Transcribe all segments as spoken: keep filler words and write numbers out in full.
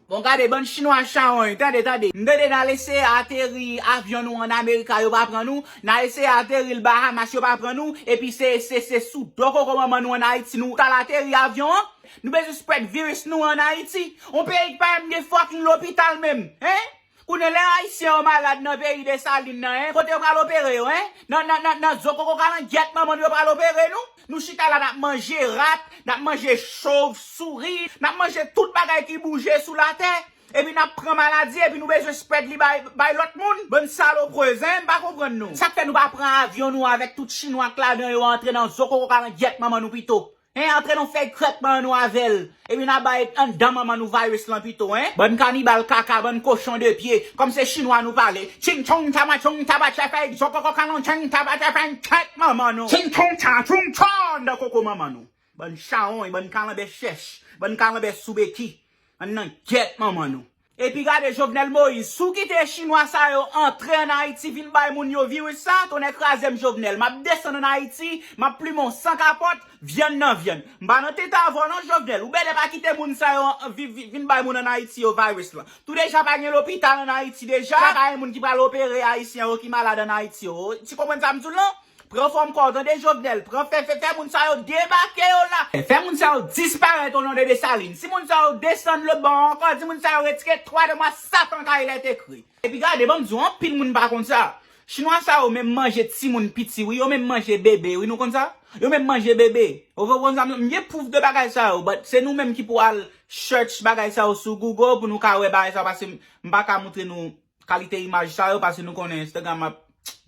Bon, gade, bann chinwa chawony, tande, tande. M tande n al eseye ateri avyon nou ann Amerika, yo pa pran nou. N al eseye ateri l Bahamas, yo pa pran nou. Epi se, se, se sou do koko manman nou ann Ayiti, nou t al ateri avyon an. Nou bezwen spread virus nou ann Ayiti. On peyi ki pa menm gen fucking lopital menm, hein? Kounye lè Ayisyen yo malad nan peyi Desalin nan, hein? Kote yo pral opere yo, hein? Nan, nan, nan, nan zo koko kalangyèt manman nou yo pral opere nou? Nou chita la n ap manje rat, n ap manje chov souri, n ap manje tout bagay ki bouje sou latè. Epi n ap pran maladi, epi nou bezwen spread li bay, bay lòt moun. Bann salopwez, hein? M pa konprann nou. Sa k fè nou pa pran avyon nou avèk tout chinwa k ladan yo antre nan zo koko kalangyèt manman nou pito? Hein, antre nan fèy krèt manman nou avè l. Epi n a bay anndan manman nou virus lan pito, hein? Bann kanibal kaka, bann kochon de pye. Kòm se chinwa nou pale. Ching chong tama chong taba tchafay, zo koko kalon cheng taba tchafay, krèt manman nou. Ching chong cha chung chon nan koko manman nou. Bann chawony, bann kalanbè chèch, bann kalanbè sou beki. Ann nan gyèt manman nou. Epi gade Jovenel Moïse, si w kite chinwa sa yo antre ann Ayiti vin bay moun yo viris sa, tonnè kraze m Jovenel, m ap desann ann Ayiti, m ap plimen w san kapòt, vyann nan vyann. M pa nan tete avè w non Jovenel, ou bèlè pa kite moun sa yo an- vi- vi- vin bay moun ann Ayiti yo viris lan. Tou deja pa gen lopital ann Ayiti deja, pa gen moun ki pral opere Ayisyen yo ki malad ann Ayiti yo. Ti konprann sa m di w lan? Pran fòm kò w tande Jovenel, pran fè, fè, fè moun sa yo debake yo la. Fè moun sa yo disparèt o non de Desalin. Si moun sa yo desann lòt bò an ankò, di moun sa yo retire twa de mwa Satan kay lè te kri. Epi gade, ban m di w, anpil moun pa konn sa. Chinwa sa yo menm manje timoun piti wi, yo menm manje bebe wi, nou konn sa? Yo menm manje bebe. Ou konn sa, m gen pwouv de bagay sa yo, but se nou menm ki pou al search bagay sa yo sou Google pou nou ka wè bagay sa yo, paske m pa ka moutre nou kalite imaj sa yo, paske nou konnen Instagram ap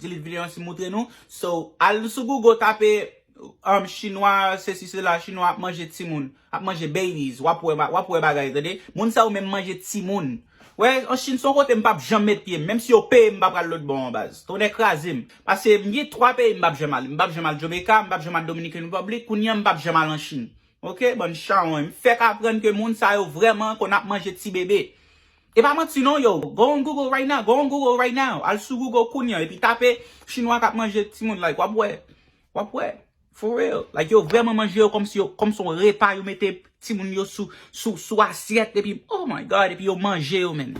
delete videyo an si moutre nou. So, al sou Google, tape um, chinwa, sesi, sela, chinwa ap manje timoun, ap manje babies, w ap wè, w ap wè bagay, tande. Moun sa yo menm manje timoun. Wè, an Chin se yon kote m p ap janm met pye m, menm si yo peye m, m pa pral lòt bò an baz. Tonnè kraze m. Paske m gen twa peyi m p ap janm ale. M p ap janm al Jamaica, m p ap janm al Dominican Republic, kounye a m p ap janm al an Chin. Ok, bann chawony. M fèk aprann ke moun sa yo vrèman konn ap manje ti bebe. E pa manti non, yo. Go on Google right now. Go on Google right now. Al sou Google kounye a epi tape chinwa k ap manje timoun, like, w ap wè. W ap wè. For real. Like, yo vrèman manje yo kòmsi yo, kòmsi yon repa, yo mete timoun yo sou, sou, sou asyèt epi, oh my God, epi yo manje yo, man.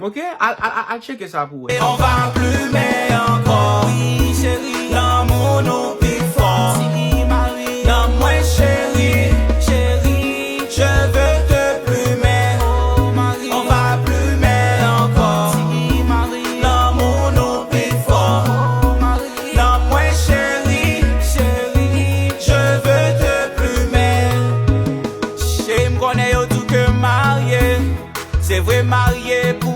Ok? Al, al, al, al tcheke sa pou wè. On va plumen ankò. Wi, cheri, lanmou nou pi fò. Ti Marie, nan mwen cheri, cheri, je veux te plumer. On va plumen ankò. Ti Marie, lanmou nou pi fò. Nan mwen cheri, cheri, je veux te plumer. Cheri, m konnen yo di w ke marye, se vre marye pou